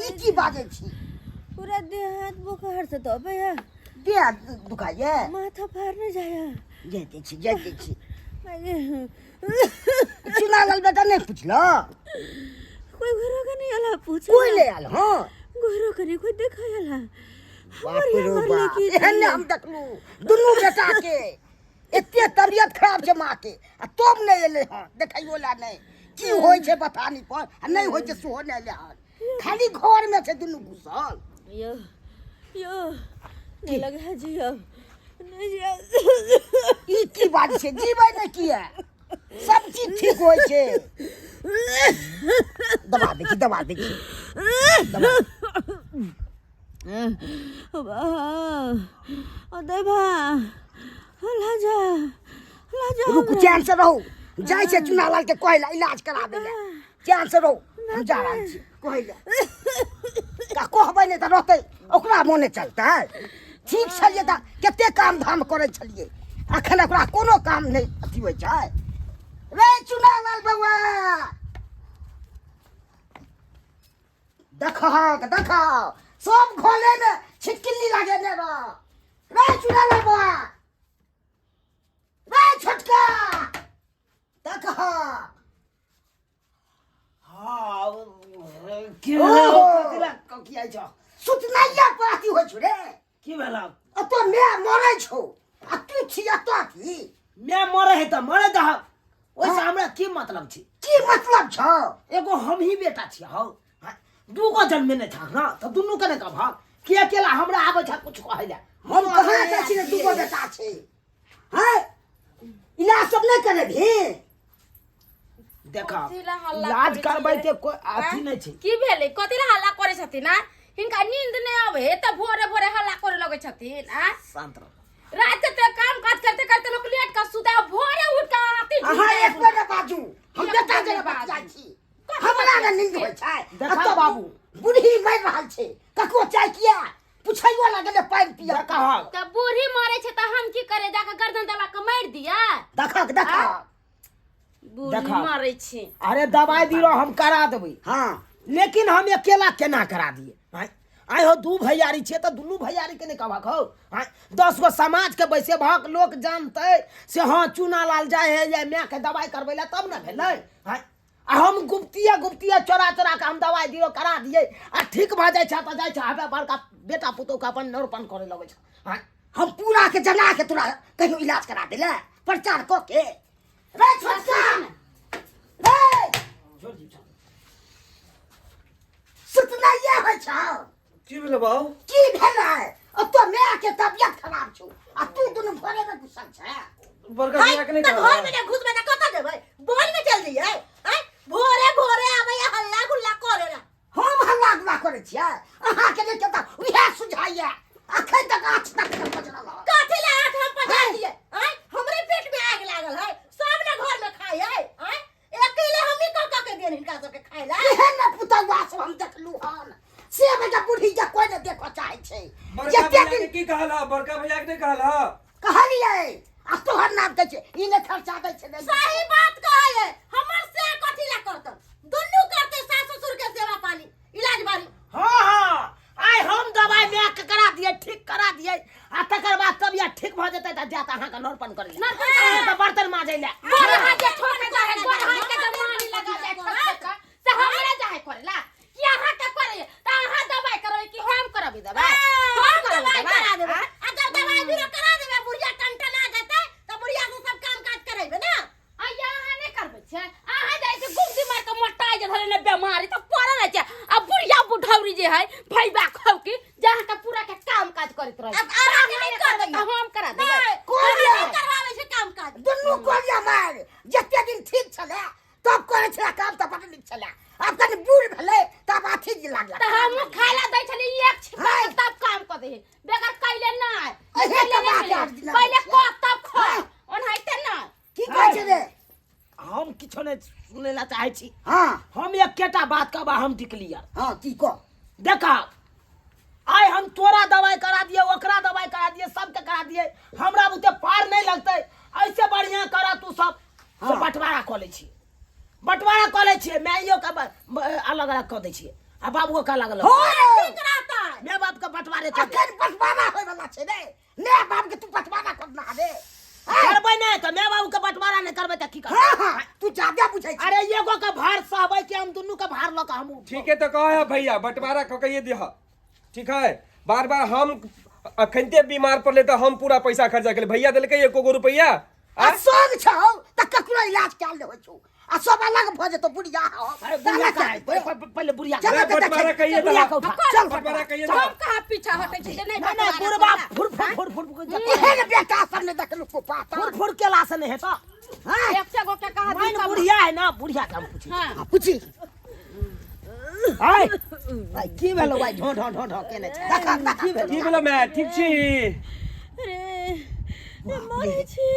ई की बाजै छी? पूरा देह हाथ बोखार से दबे है। देह हाथ दुखाइए? माथा फाड़ने जाए। जाइते छी, जाइते छी। चुनालाल बेटा नहीं पुछलो? कोई घरो के नहीं आला पूछे। कोई नहीं आल? हाँ, घरो के नहीं कोई देखा आला। बाप रे बाप, एहन ने हम देखलू दुनू बेटा के एते तबियत खराब छै माँ के आ तब नहीं एले हन देखैयो ला नहीं। की होइ छै बथानी पर आ नहीं होइ छै सेहो नहीं एले हन, खाली घर में छै दुनू घुसल। यो यो नहीं लगे है जी, अब नहीं जी। ई की बात छै? जीबै ने किया, सब चीज ठीक होइ छै। दबा दै छी, दबा दै छी। ओ देवा लाजा लाजा। रुकू, चैन से रहू। जाइ छै चुनालाल के कहै ला इलाज कराबै ला। चैन से रहू, हम जा रहल छी कहै ला। का कहबै नहि तऽ रहतै ओकरा मोने चलतै? ठीक छलियै तऽ कते काम धाम करै छलियै, अखन ओकरा कोनो काम नहि अथी होइ छै। रे चुनालाल बौआ, देखहक देख, सब घोले ने छिटकिल्ली लागे ने रह। रे चुनालाल बौआ, रे छोटका, देखह। हाँ, की भेलै? कथी लए ककियाइ छौ? सुतनाइया पाती होइ छौ रे? की भेल? अतऽ my मरै छौ आ तू छी अतऽ की? My मरै है तऽ मरै दहक, ओहिसँ हमरा की मतलब छै? की मतलब छौ? एगो हमही बेटा छियै हौ, दूगो जन्मेने छह ने तऽ दुनू के ने कहबहक कि अकेला हमरा आबै छ कुछ कहै लए? हम कहाँ कहै छी दूगो बेटा छै? हैं, इलाज सब नहि करेबही? देखा, कथी ला हल्ला इलाज करै करबै छियै? के कोई अथी नहि छै। की भेलै? कथी ला हल्ला करै छथिन? आ हिनका नींद नहि आबै है तऽ भोरे भोरे हल्ला करे लगै छथिन। आ शांत रह। रात के तऽ काम काज करते करते लोग लेट के सुते, आ भोरे उठ के आती। अहाँ एक बेर नहि बाजू, हम एक बेटा बेर जेना नहि बाजू। बतियाइ छी। हमरा ने नींद होइ छै। देखा एतऽ बाबू। बूढ़ी मरि रहल छै, ककरो चाय किया पुछैयो लगलै पानि पिया। देखहक तऽ बूढ़ी मरे छै तऽ हम की करे? जाके गर्दन दबा के मारि दिया? देखक देखक। बूढ़ी देखा। मरे छै। अरे दवाई दियो, हम करा देबै। हाँ, लेकिन हम अकेला केना करा दिए? आँय आँय हो, दू भैयारी छियै तऽ दुनू भैयारी के नहि कहबक हौ? आँय, 10 गो समाज के बैसेबहक, लोक जानतै से हँ चूना लाल जाइ है या मायके दवाई करबै लए, तब ने भेलै। आँय, आ हम गुप्तिया गुप्तिया चोरा चोरा के हम दवाई दियो करा दिए आ ठीक भऽ जाइ छै तऽ जाइ छै हवे बड़का बेटा पुतोह के अपन नौरपन करे लगै छै। आँय, हम पूरा के जना के तोरा कहियो इलाज करा देले प्रचार कऽ के। रे छोटका, रे सुतनाइए होइ छौ? की भेलै बाबू? की भेलै? ओतऽ माय के तबियत खराब छौ आ तू दुनू घरे में घुसल छै। बड़का भैया के नहीं तऽ घर में कहला? नहि घुसबै तऽ कतऽ जेबै? बोल में चल जइयै? आँय, भोरे भोरे आबै हल्ला गुल्ला करे ला। हम हल्ला गुल्ला करै छियै? अहाँके जे केता उएह सुझाइए, अखन तक आठ तक नहि पजरल हँ। कथी ला हाथ हम पजा दिए? आँय, हमरे पेट में आग लागल है? सब ने घर में खाय है। आँय, अकेले हमही कऽ कऽ के देन हिनका सबके खाय ला। एहन ने पुतौआ सब हम देखलू हन से बेटा बूढ़ी के कोई ने देखऽ चाहै छै। बड़का जते भैया के दिन की कहला? बड़का भैया के नहीं कहला? कहलियै आ तोहर नाम दै छै, ई ने खर्चा दै छै ने। सही बात कहै है। हमर से कथी ला करतन? दुनू करते सास ससुर के सेवा पानी इलाज बारी। हाँ हाँ, आइ हम दवाई माय के करा दिए, ठीक करा दिए आ तकर बाद तबियत ठीक भऽ जेतै तऽ जायत अहाँके नरपन करै लए, अहाँके बर्तन माजै लए। गोर हाथ जे छोड़ के जाए, गोर हाथ के जमानी लगा जाए छोड़ छोड़ के से हमरा जाए करेला कि अहाँ के करे? तऽ अहाँ दवाई करबै कि हम करबै दवाई? हम करबै दवाई करा देबै। आँय? आ जब दवाई बीरो करा देबै, बुढ़िया टनटना जेतै तऽ बुढ़िया से सब काम काज करेबै ने। आ या अहाँ नहि करबै छै? अहाँ जाइ छै गुमती मारि के मोटाइ जे धरे ने बेमारी तऽ पड़ल रहै छै आ बुढ़िया बुढ़ौरी जे है भैबा खौकी जे अहाँके पूरा के काम काज करैत रहै। आब अहाँ के नहि करबै तऽ हम करा देबै। नहि, कोन अहाँ नहि करबाबै छै काम काज। दुनू कोलिया मार, जते दिन ठीक छलै तब करै छलै काम तऽ बड नीक छलै, आब कनि बूढ़ भेलै तब अथी जे लागल। तऽ हमहूँ खाय ला दै छलियै एक छिपा हाँ। तब काम कऽ दै बेगर कैले नहि। अहे कैले तऽ नहि बात भेलै। आठ दिना पहिले छै। कऽ तब खा, हाँ। ओनाहिते नहि। की कहै छै रे? हम किछो नहि सुनै लए चाहै छी। हाँ, हम एकेटा बात कहब आ हम टिकलियै। हाँ, की कह? देखा, आइ हम तोरा दवाई करा दिए, ओकरा दवाई करा दिए, सबके करा दिए, हमरा बुते पार नहीं लगतै। ऐसे बढ़िया करा तू सब से। हाँ। बंटवारा कऽ लै छी, बंटवारा कऽ लै छियै, माइयो के अलग अलग कऽ दै छियै। आ बाबुओ का लागल हो ठीक रहतै। माय बाप के बंटवारे कर दे। अखन बंटवारा होय वाला छै रे, ने बाप के तू बंटवारा करना रे। करबै नहि तऽ माय बाबू के बंटवारा नहि करबै तऽ की करबै? हाँ हाँ, तू ज्यादा बुझै छी। अरे एगो के भार सहबै कि हम दुनू के भार लऽ के हम ठीक है, तो कह है भैया बंटवारा कऽ के ये दिह। ठीक है, बार बार हम अखनते बीमार पड़ले तऽ हम पूरा पैसा खर्चा केले, भैया देलकै एको गो रुपैआ? आ संग छौ तऽ ककरो इलाज कयल नहि होइ छौ, आ सब अलग भऽ जेतौ बुढ़िया। अरे बुढ़िया का है? पहले बुढ़िया चल, के- चल, बंटवारा कहिए बुढ़िया दहा। के उठा। चल बंटवारा कहिए हम दहा। कहाँ पीछा हटै छी जे नहि नहीं नहीं, बंटवारा बुढ़बा करला। फुर फुर फुर फुर फुर एहन बेटा सब नहि देखलहुँ को पाता। फुर फुर केला से नहीं हेतौ। हाँ, एक सौ गो के कहा माइन बुढ़िया है ना, बुढ़िया के हम पूछी। हाँ। पूछी। हाय भाई, की भेलो भाई? ढो ढो ढो ढो केने छै? देखा देखा। की भेलो? की भेलो मैं? ठीक छी? रे रे, मरै छी,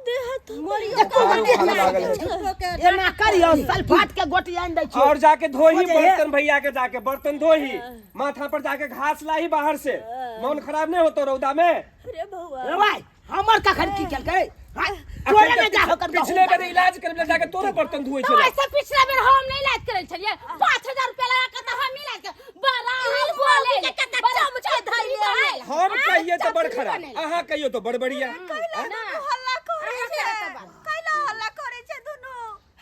देह हाथ मरियो एको गो देह भालो लागल लागल छै। है। एना करियो, सल्फाट के गोटी आनि दै छियौ। और जाके धोही हो जाइए। बर्तन, भैया के जाके बर्तन धोही, माथा पर जाके घास लाही बाहर से, मन खराब नहीं होतो रौदा में? रे बौआ। रे भाई, हमर कखन की केलकै? हाय, तोरे ने जा होकर पिछले बेर इलाज करबे जाके तोरे बर्तन धोए तो छले। ऐसे पिछला बेर हम नहीं इलाज करल छलिए, 5000 रुपया लगा के तो हम इलाज कर बड़ा हाल बोले के कते बड़ा चमचा धइले है। हम कहिए तो बड़ खराब, अहाँ कहियो तो बड़ बढ़िया। दुनू हल्ला करै छै, कैला हल्ला करै छै दुनू?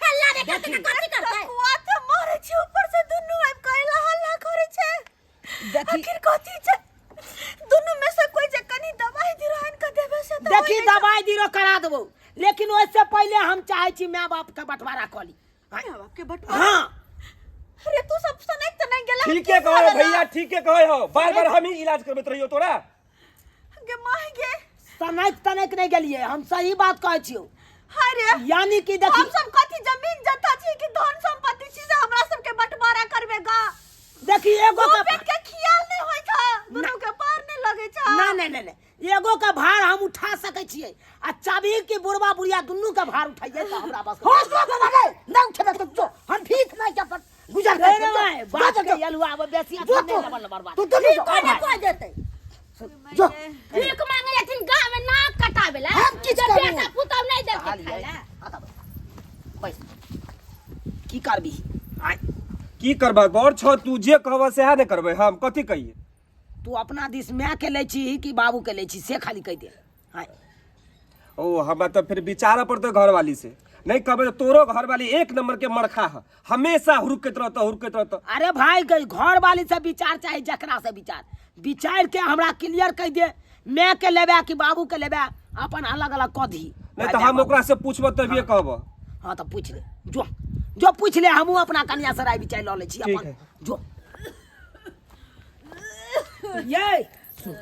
हल्ला रे कते कथी करतै? कुआ तो मरै छै, ऊपर से दुनू आबि कैला हल्ला करै छै? देखी, आखिर कथी छै? दुनू में से कोई जे कनी दवाई दिरान के देबे से तऽ देखी, होय नै। दवाई दिरो करा देबो, लेकिन ओहिसे पहिले हम चाहे छी माय बाप के बंटवारा कऽ ली। छै। माय बाप के बंटवारा? हाँ। अरे तू सब सनक तऽ नहि गेला? ठीके कहे भैया, ठीके कहे हो, बार बार हम ही इलाज करबैत रहियो तोरा। गे माय गे। सनक तनक नहि गेलियै हम, सही बात कहै छियौ। हाय रे। यानी कि देखी, हम सब कथी जमीन जथा छी कि धन संपत्ति छी से हमरा सबके बंटवारा करबे गा? देखी, एगो दू के पेट के खियाल नहीं होय छ, दुनू के पार नहीं लगे छ। ना ना ना ना, एगो के भार हम उठा सकै छियै, आ चाभी के बुढ़वा बुढ़िया दुनू के भार उठाइए तऽ हमरा बस। हो जो बाबा रे, नहि उठेबै तऽ जो, हम भीख मांगि के अपन गुजर रे करबै। रे भाई, बात के यलुआ आब बेसी जो अथी तू नहि लबर लबर बात। तू दुनू जो। कोने कोई देतै? जो। भीख मांगे जाथिन गाँव में नाक कटाबे ला। हम किछु जे करू। बेटा पुतहु नहीं देलकै खाय ला। बैस, की करबी? आँय? की करबा बड़ छौ तू, जे कहबह सएह ने करबै, हम कथी कहिए? तू अपना दिस माय के लै छी कि बाबू के लै छी, से खाली कहि दे। आँय? ओ हमरा तऽ फिर विचारऽ पड़तै घरवाली से। नहीं कहबै तऽ तोरो घरवाली एक नंबर के मरखा है, हमेशा हुड़कैत रहतौ, हुड़कैत रहतौ। अरे भाई, गई घर वाली से विचार चाही, जकरा से विचार विचार के हमरा क्लियर कहि दे, माय के लेबे कि बाबू के लेबे, अपन अलग अलग कऽ दी। नहीं तऽ हम ओकरा से पूछबऽ तभिए कहबऽ। हाँ तऽ पूछ ले, जो जो पूछ ले, हमहूँ अपना कन्या से राय विचार लऽ लै छी। ठीक अपन है। जो ये सुन,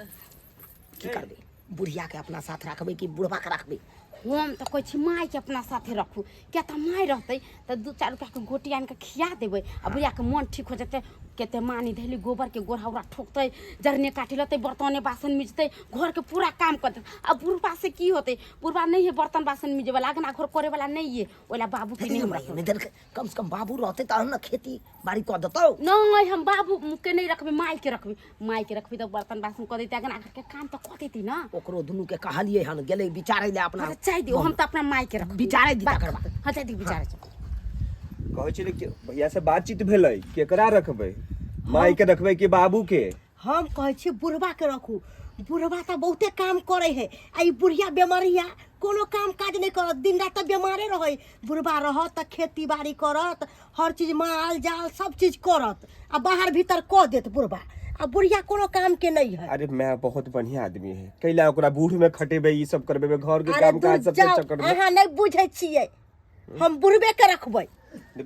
की करबै? बुढ़िया के अपना साथ राखबै कि बुढ़बा के राखबै? हम तऽ कहै छी मायके अपना साथे रखू, किया तऽ माय रहतै तऽ दू चारि रुपैआके गोटी आनि कऽ खिया देबै आ बुढ़ियाके मोन ठीक हो जेतै। कते मानी धैली गोबर के गोरहा उरा ठोकतै, जरने काटि लेतै, बर्तने बासन मिजतै, घरके पूरा काम कर देतै। आ बुढ़बा से की होतै? बुढ़बा नहि है बर्तन बासन मिजैवला, अगना घर करैवला नहि है, ओहि ला बाबूके नहि हम रखबै। नहि देलकै, कम से कम बाबू रहतै तहन ने खेती बाड़ी कऽ देतौ। नहि, हम बाबूके नहि रखबै, मायके रखबै। मायके रखबै तऽ बर्तन बासन कऽ देतै, अगना घरके काम तऽ कऽ देतै ने। ओकरो दुनू के कहलियै हन, गेलै विचारै लए अपना। हाँ, तऽ चाहि दियौ, हम तऽ अपना मायके रखबै। विचारै दी तकर बाद। हाँ, चाहि दियौ, विचारै छै। कहै छलै कि भैया से बातचीत भेलै, केकरा रखबै, माय के रखबै कि बाबू के? हम कहै छी बुढ़बा के रखू, बुढ़बा तऽ बहुते काम करै है, आ ई बुढ़िया बेमरिया कोनो काम काज नहि करत, दिन राति तऽ बेमारे रहै। बुढ़बा रहत तऽ खेती बाड़ी करत, हर चीज माल जाल सब चीज करत आ बाहर भीतर कऽ देत बुढ़बा, आ बुढ़िया कोनो काम के नहीं है। अरे मैं बहुत बढ़िया आदमी है, कैला ओकरा बूढ़ में खटेबै, ई सब करबेबै, घर के अरे काम दूर काज सब के जाओ, चक्कर में। अहाँ नहीं बुझै छियै, हम बुढ़बे के रखबै।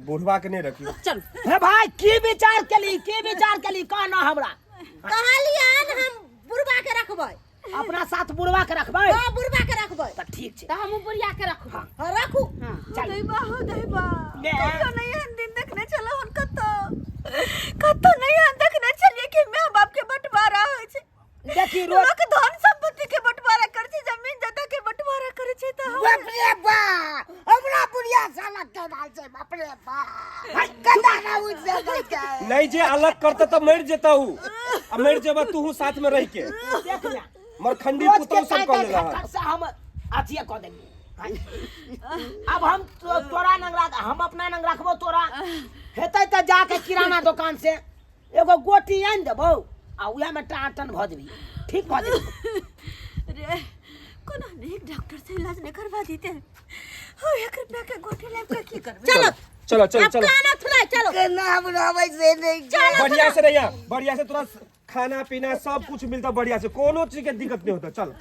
बुढ़वा के नहीं रखियो। चल हे भाई, की विचार केली, की विचार केली, कह ना हमरा। कहलियन हम बुढ़बा के रखबै। अपना साथ बुढ़वा के रखबै? हाँ, बुढ़बा के रखबै। तऽ ठीक छै। तऽ हमहूँ बुढ़िया के रखबै। हाँ, रखू। हाँ। चल। दैबा हो दैबा, ने। कहियो नहीं एहन दिन देखने छलहुँ हन, कतौ कतौ नहीं एहन देखने छलियै कि माय बाप के बंटवारा होइ छै। देखी रोज लोक धन संपत्ति के बंटवारा करै छै, जमीन जथा के बंटवारा करै छै, तऽ हम बाप रे बाप, हमरा बुढ़िया साला के रहल छै, बाप रे बाप, कदा ना उठ सकै छै। नहीं जे अलग करते तो मर जेता हूँ, आ मर जेबा तू साथ में रह के। देख ना मरखंडी रोज के पुतौ सब काय कऽ काय लेला। खटखट से हम अथिए कऽ देलियै। अब हम तोरा नंग राख, हम अपना नंग रखबो तोरा। हेतै तऽ जाके किराना दोकान से एगो गोटी आनि देबौ आ उएहमे टान भऽ जेबही, ठीक भऽ जेबही। रे कोनो नीक डॉक्टर से इलाज नहीं करवा देते हो? 1 रुपया के गोटी लाब के की करबे? चलो। चलो चलो। अब चलो। काना थुला, चलो। केना हम रहबै से नहीं। बढ़िया से रहिया, बढ़िया से। तोरा खाना पीना सब कुछ मिलता बढ़िया से, कोनो चीज के दिक्कत नहीं होता। चल।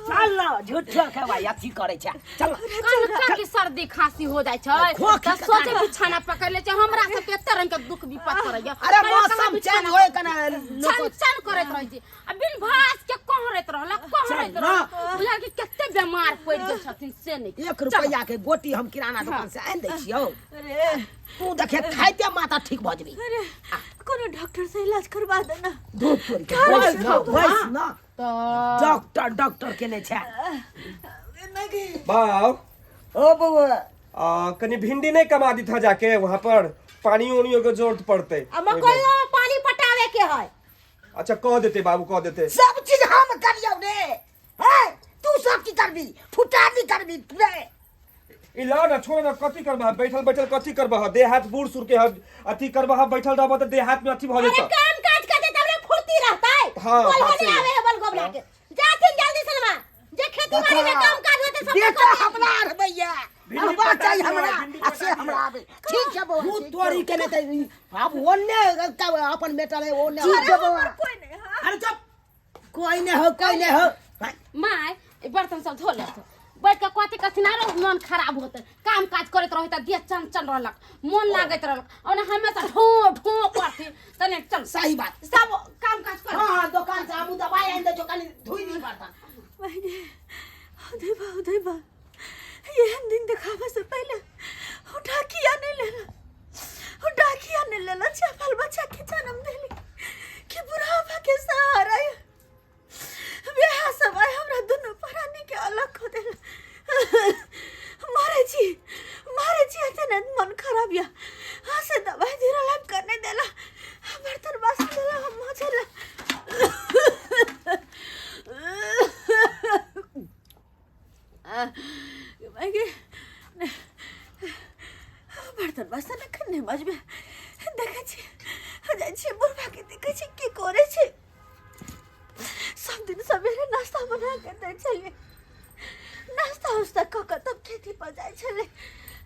चल न, झूठो के भाई अथी करै छै, चल न। कनका के सर्दी खांसी हो जाइ छै खोखी तऽ के सोचे बिछाना पकड़ ले छै। हमरा सबके एते रंग के दुख विपद करैया। अरे मौसम चेंज होय कना लोक छन छन करैत रहै छै आ बिन भास के कहरैत रहलक, कहरैत चल, रहलक। बुझल कि कते बेमार पड़ि गेल छथिन से नहि। 1 रुपैआ के गोटी हम किराना दुकान से आनि दै छियौ। अरे। तू देखे खाइते माथा ठीक भऽ जेबही। अरे कोनो डॉक्टर से इलाज करवा देना। धूप तोरी के, बैस न, बैस न। तऽ डॉक्टर डॉक्टर केने छै। बाप। ओ बौआ। कनी भिंडी नहीं कमा दी था जाके? वहां पर पानी उनी के जरूरत पड़ते। आ मकइयो में पानी पटावे के है। अच्छा, कह देते बाबू, कह देते। सब चीज हम करियौ रे हैं, तू सब की करबी? फुटानी करबी रे? ई ला ना, छोड़ ना। कथी करबा बैठल बैठल? कथी करबा? देह हाथ बूढ़ सूढ़ के अथी करबा, बैठल रहबा त देह हाथ में अथी भ अरे जेता। काम काज करते तब ने फुर्ती रहतै। हाँ, बोल बात नहीं सही है। आवे है बोल गोबला के। जाथिन जल्दी सलमा, जे खेती बाड़ी में काम काज होते सब। बेटा हमरा रहबैया भिंडी रहबा पटा चाही दियौ, हमरा भिंडी आ से पटा हमरा आबे। ठीक छै बौआ, तू ठीक तोरी छै। के नहि तऽ आब ओन्ने अपन मेटर है ओन्ने। ठीक छै बौआ। कोई नहीं, हाँ। अरे चुप, कोई नहीं हो, कोई नहीं हो। माय, ई बर्तन सब धो लेत, बैठ के कथी कथी ना रहो, मन खराब होते। काम काज करैत रहे तऽ देह चन चन रहलक, मन लागैत रहलक। ओना हमेशा ढो ढो करथि तने। चल। सही बात। सब काम काज कर। हाँ, दुकान से हमू दवाई आनि दै छौ, कनि धोइ दी बर्तन। मैंने उदय उदय बा, एहन दिन देखावे से पहले उठा किया नहीं लेला, उठा किया नहीं लेला? बाल बच्चा के जन्म देली कि बुढ़ापा के सहारा बियाह सब आइ हमरा दुनू प्राणी के अलग हो देला। मारे छी, मारे छी, एते ने मन खराब या। हाँ से दवाई धीरे लाभ करने देला, बर्तन बासन देला, हम मजेला। गे बर्तन बासन एखन नहि मजबे। देखै छी, जाइ छी बुढ़बा के, देखै छी की करै छै। सब दिन सवेरे नाश्ता बना के दै छलियै, नाश्ता उस्ता कऽ कऽ तब खेती पर जाइ छलै।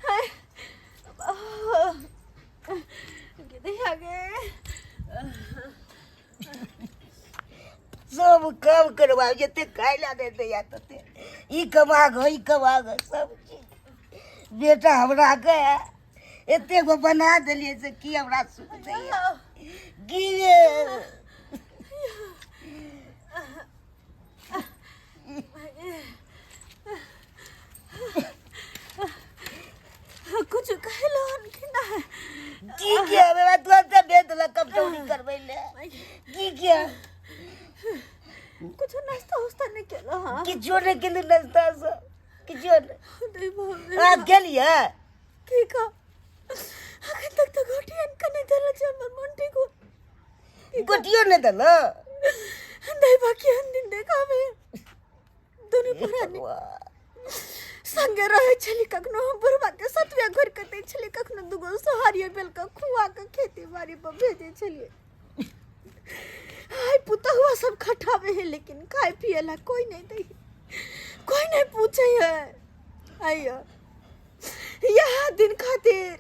हाय, गे दैया गे। सब काम करवाओ, जते खाय ला दे दैया तते ई कमा गो, ई कमा गो, सब चीज। बेटा हमरा के एते गो बना देलियै से की हमरा सुख दैया की रे? कुछ कहलो कि ना? की किया बेटा? तुरंत भेज देलक कमजोरी करबै ले, की किया? कुछ नाश्ता उस्ता नहीं केलो? हाँ। किछो नहि केलहुँ नाश्ता सब, किछो नहि। दैबा। अहाँ गेलियै? की का अखन तक तो गोटी आनि के नहीं देला छै, हमर मन ठीक हो। गोटियो नहि देलक? दैबा, केहन दिन देखाबे। दुनू प्राणी संगे रहै छली। कखनो हम बुढ़बा के सतुआ घोरि के दै छलियै, कखनो दूगो सोहारिये बेल के खुआ के खेती बाड़ी पर भेजै छलियै। हाय, पुतहुआ सब खटाबे है, लेकिन खाय पिए ला कोई नहीं दै, कोई नहीं पूछे है। आइयो यह दिन खातिर,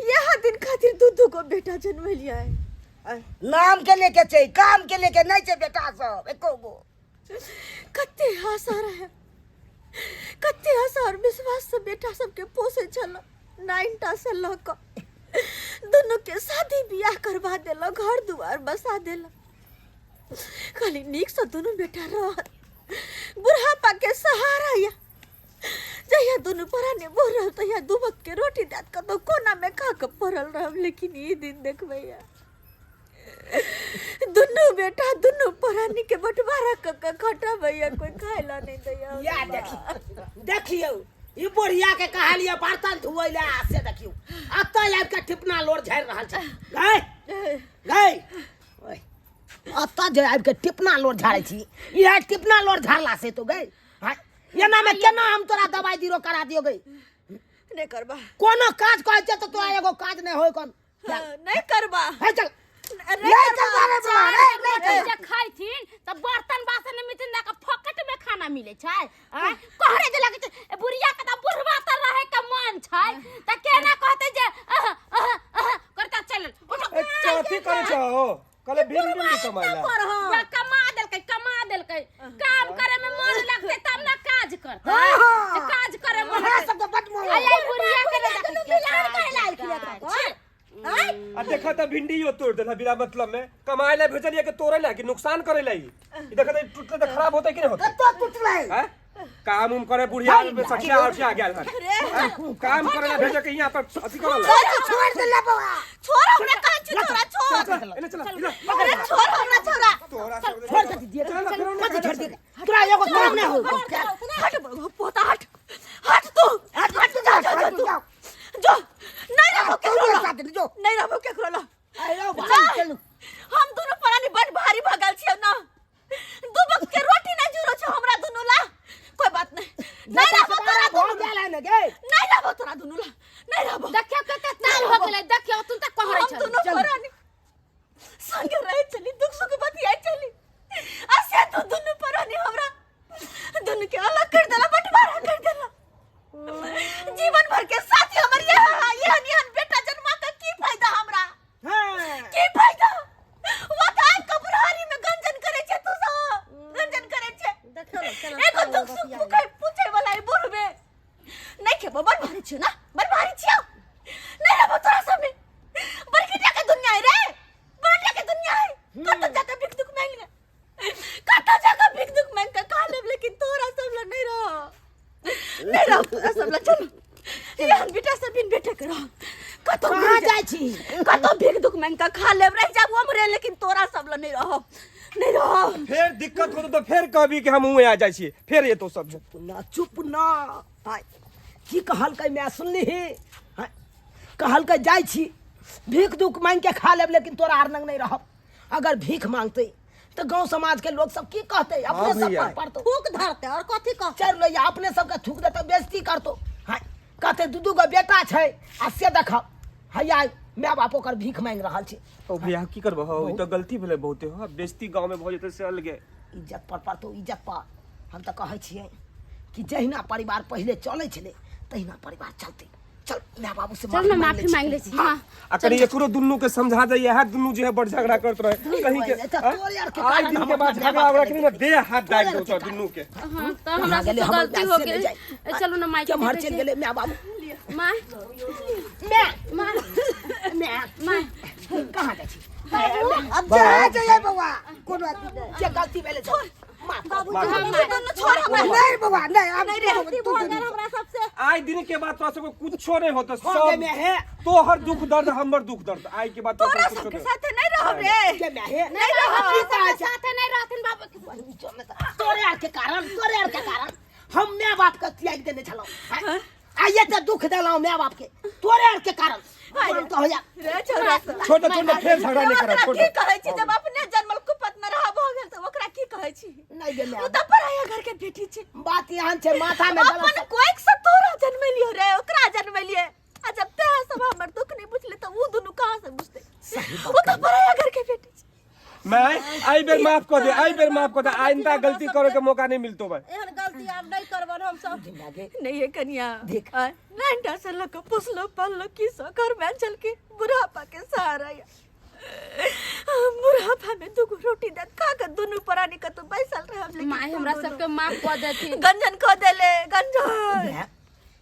यह दिन खातिर दू दू गो बेटा जन्मेलियै आय। नाम के लेके छै, काम के लेके नहि छै बेटा सब एको गो। कते आशा रहे, कते आशा और विश्वास से बेटा सबके पोसै छल। नाइनटा से लऽ कऽ दुनू के शादी बियाह करवा देलक, घर दुआर बसा देलक। खाली नीकसँ दुनू बेटा रहत, बुढ़ापा के सहारा या। जहिया दुनू परानी बूढ़ रहब, तहिया दू वक्त के रोटी देत, कतौ कोना में खा कऽ पड़ल रहब, लेकिन ई दिन देखबै या दुनू बेटा दुनू परानी के बंटवारा कऽ कऽ खटबैया, कोई खाय ला नहीं दैया। या देखी, देखियौ, ई बुढ़िया के कहलियै बर्तन धोअ ले आ से देखियौ एतऽ आबि के टिपना लोर झाड़ि रहल छै। गै गै ओए, एतऽ जे आबि के टिपना लोर झाड़ै छी, इएह टिपना लोर झाड़ला से तो गै। हाँ, एना में केना हम तोरा दवाई बीरो करा दियो गै? नहि करबा। कोनो काज कहै छियै तऽ तोरा एगो काज नहि होय कन। हाँ, नहि करबा। हे चल। नहि नहीं करबा। करबा रे बौआ, रे, नहीं चार जे खाइथिन तऽ बर्तन बासन नहि मिलथिन ना, फोकट में खाना मिलै छै। आँय, कहरे जे लगै छै ए, बुढ़िया के तऽ बुढ़वा तऽ रहै के मन छै तऽ केना कहतै जे अह अह अह करता चल उठो। ए, कथी करै छहो? कहले भिंडी उंडी कमाइला। बा, कमा देलकै, कमा देलकै। काम करे में मन लगतै तब ना काज करतै। हाँ, हाँ। जे काज करे में मन अहाँ सबके बड मोन। आय आय बुढ़िया के नहि देखै छियै। मिलान करै ला आयल छलै एतऽ। आ देखा त भिंडियो तोड़ देला बिना मतलब में। कमाए ला भेजलिए के तोड़े ला कि नुकसान करे ला? ई देखा त टूटले त खराब होते कि नहीं होते? कतऽ टूटलै? हैं? काम उम करे बुढ़िया में सखिया उठिया गेल हन। हैं? काम करे ला भेजे के यहाँ पर अथी करल ला। छोड़ देला बौआ। छोड़ हमरा, कहै छी तोरा, छोड़। एने चला इधर। अरे छोड़ हमरा छोरा। तोरा छोड़ के दिए, कथी छोड़ दिए? तोरा एगो काम नहि होय। हट पोता, हट हट तू। हट हट तू, जाओ, हट तू, जाओ। जो नहीं रहबो तू केकरो साथ लग। जो। नहीं रहबो केकरो लग। आयो जा। भाई, चलू। हम दुनू प्राणी बड़ भारी भगल छियै ना, दू वक्त के रोटी नहीं जुड़ो छौ हमरा दुनू ला। कोई बात नहीं, नहीं रहबो तोरा भऽ दुनू। गेल है ने गे? नहीं रहबो तोरा दुनू ला, नहीं रहबो। देखियौ कते ताल हो गेलै, देखियौ तुम तऽ कहरै हम छौ। दुनू प्राणी संगे रहे चली, दुख सुख बतियाई चली, आ से तू दुनू प्राणी हमरा दुनू के अलग कर देला, बंटवारा कर देला। जीवन भर के साथी हमर यह यहन यहन बेटा जन्मा के की फायदा हमरा? हाँ। की फायदा? वो तो आज के बुढ़ारी में गंजन करे छे, तू सब गंजन करे छे। देखियौ ने केना एगो दुख सुख पूछे पूछे वाला ई बूढ़ में नहीं खेबो। बड़ भारी छियो ना, बड़ भारी छियो। नहीं रहबो तोरा सब में। बड़की टा के दुनिया है रे, बड़का के दुनिया है। कत जाके भीख दुख मांग ले, कत जाके भीख दुख मांग के खा लेब, लेकिन तोरा सब ला नहीं रह, नहीं रह तोरा सब ला। चल यहाँ बेटा सब बिन बेटे के रह। कतौ कहाँ जाइ छी? कतौ भीख दुख मांग के खा लेब, रह जाब उम्रे, लेकिन तोरा सब ला नहीं रह, नहीं रह। फेर दिक्कत होतो तो फेर कहबी कि हम हुए आ जाइ छी, फेर एतो सब। चुप ना, चुप ना। आय, की कहलकै माय, सुनलिही? आय, कहलकै जाइ छी भीख दुख मांगि के खा लेब, लेकिन तोरा आर लग नहि रहब। अगर भीख मांगतै तऽ गाँव समाज के लोग सब की कहतै? अपने सब भैया। पर पड़तौ। थूक धरतै और कथी कहतै? चल लैया, अपने सबके थूक देतौ, बेइज्जती करतौ। हाँ, कहतै दू दू गो बेटा छै आ से देखब हैया माय बाप ओकर भीख मांगि रहल छै। ओ भैया, की करबो हो, ई तो गलती भेलै बहुते हो, बेइज्जती गांव में भऽ जेतै से अलगे। इज्जत पर पड़तौ, इज्जत पर। हम तऽ कहै छियै कि जहिना परिवार पहिले चलै छलै तहिना परिवार चलतै। चल माय बाबू से चल ना, माफी मांगि लै छी। हाँ। आ कनी एकरो दुन्नू के समझा दैया है, दुन्नू जे है बड़ झगड़ा करत रहे कहीं के। तऽ हाँ? तोरे आरके आइ कारण दिन के हम बाद अपना झगड़ा माय उगड़ा बाप के ना देह हाथ दाबि दौ तोरा दुन्नू के। हाँ, तऽ हमरा कहाँ से गेलै तऽ हमर गलती माय हो से नहि गेल। जाइ। ए, चलू ना माय के। केम्हर देखै चलि छी। गेलै माय बाबू? माय। माय। माय। माय। माय। कहाँ जाइ छी? अब जा जाइए बौआ, कोनो अथी नहि। जे गलती भेलै से माफ कर। बाबूजी, माफ तू दुनू छोड़ हमरा। नहीं बौआ, नहीं, अब नहीं रे, गलती तू भऽ गेल हमरा सबसे। आइ दिन के बाद तोरा सबके कुछो नहीं होता। हो सब गे माय हे। तोहर दुख दर्द हमर दुख दर्द, आइ के बाद तोरा तोरा सबके कुछो सबके नहीं। साथे नहीं रहब रे। गे माय हे। नहीं रहब। की कहै छै? साथे नहीं रहथिन बाबू। तोरे आर के कारण, तोरे आर के कारण हम माय बाप के त्याग देने छलहुँ। आइए तऽ दुख देलहुँ माय बाप के, तोरे आर के कारण। मन तऽ होइया। रे छोरा सब। छोड़ दे, छोड़ दे, फेर झगड़ा नहीं करा, ओकरा छोड़ की दे। कहै छी? जब अपने जन्मल कुपत में रह भऽ गेल तऽ ओकरा की कहै छी? नहि गे माय। ओ तऽ पराया घर के बेटी छै। बात एहन छै, माथा में अपन गलत। कोइक से तोरा जन्मेलियो रे, ओकरा जन्मेलिए, आ जब ते सब हमर दुख नहीं बुझले तऽ ऊ दुनू कहाँ से बुझते? ओ तऽ पराया घर के बेटी छै। मैं आई बेर माफ कर दे, आई बेर माफ कर दे, आइंदा गलती करे के मौका नहीं मिलतो भाई। एहन गलती आब नहि करबन हम सब। नहीं है कनिया। देख। नैंटा से लग पोसलो पाललो की सो घर में चल के बुढ़ापा के सहारा या बुढ़ापा में दुगो रोटी दे खा के दुनू प्राणी के तो बैसल रहब, लेकिन माय तू हमरा दुनू सबके माफ कऽ देथिन। गंजन कऽ देले गंजन। माय,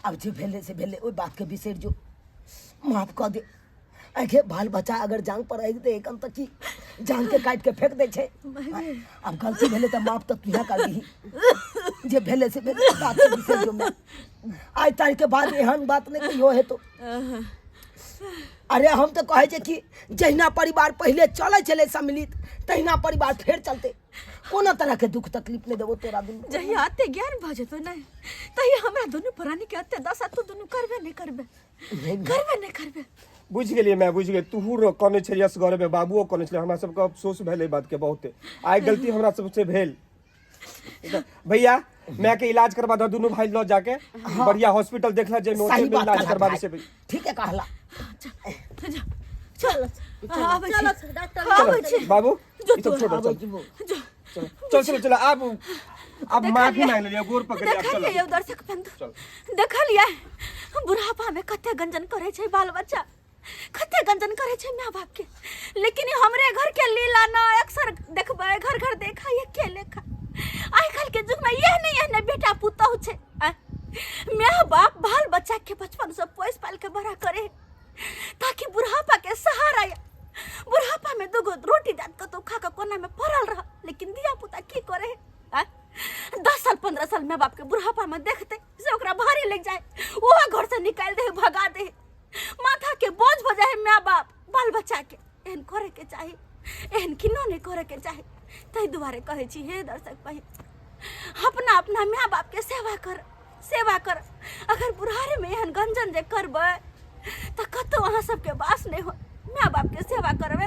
आब जे भेलै से भेलै, ओहि बातके बिसरि जो, माफ कऽ दे। आखे बाल बच्चा अगर जांग पर आबि दे कन तऽ की जांग के काटि के फेंक दै छै? आब गलती भेलै तऽ माफ तऽ तुहे कर दीही। जे भेलै से भेलै, बात के बिसरि जो माय। आइ तारीख के बाद एहन बात नहि कहियो हेतौ। अरे हम तऽ कहै छै कि जहिना परिवार पहिले चलै छलै सम्मिलित, तहिना परिवार फेर चलतै। कोनो तरह के दुख तकलीफ नहि देबो तोरा दुनू। जहिया अते ज्ञान भऽ जेतौ नहि, तहिया हमरा दुनू प्राणी के अते दशा तू दुनू करबे नहि करबे, करबे नहि करबे। बुझि गेलियै माय, बुझि गेलियै। तूहू रो कनै छलियै असगरे में, बाबुओ कनै छलै। हमरा सबके अफसोस भेल एहि बात के बहुते। आइ गलती हमरा सबसे भेल। भैया मैं के इलाज करवा दो दोनों भाई लो जाके बढ़िया हॉस्पिटल देख ला जे में सही ओते में बात इलाज कहला करवा भाई। से भी। ठीक है कहला चल आबै छी। चलो डॉक्टर आबै छी। बाबू जो ई सब तू छोड़ो चल चल चल चल अब अब माफी मांग लियो गोर पकड़ लिया देखलियै चलो यौ दर्शक बंधु देखलियै बुढ़ापा में कते गंजन करे छै बाल बच्चा कते गंजन करे छै माय बाप के लेकिन ई हमरे घर के लीला न अक्सर देखबै घर घर देखा एके लेखा आइ काल्हि के युग में यह नहीं एहने बेटा पुतहु छै आँय? माय बाप बाल बच्चा के बचपन से पोसि पालि के बड़ा करे ताकि बुढ़ापा के सहारा या बुढ़ापा में दूगो रोटी दाँत कतौ खा के कोना में पड़ल रह लेकिन धिया पुता की करे आँय? 10 साल 15 साल माय बाप के बुढ़ापा में देखते से ओकरा भारी लग जाए ओहो घर से निकाल दे भगा दे माथा के बोझ हो जाए माय बाप बाल बच्चा के एहन करे के चाही एहन किनो नहीं करे के चाही ताहि दुआरे कहै छी हे दर्शक बहिन अपना अपना माय बाप के सेवा कर सेवा कर अगर बुढ़ारी में एहन गंजन जे करबै तऽ कतौ अहाँ सबके वास नहि हो माय बाप के सेवा करबै।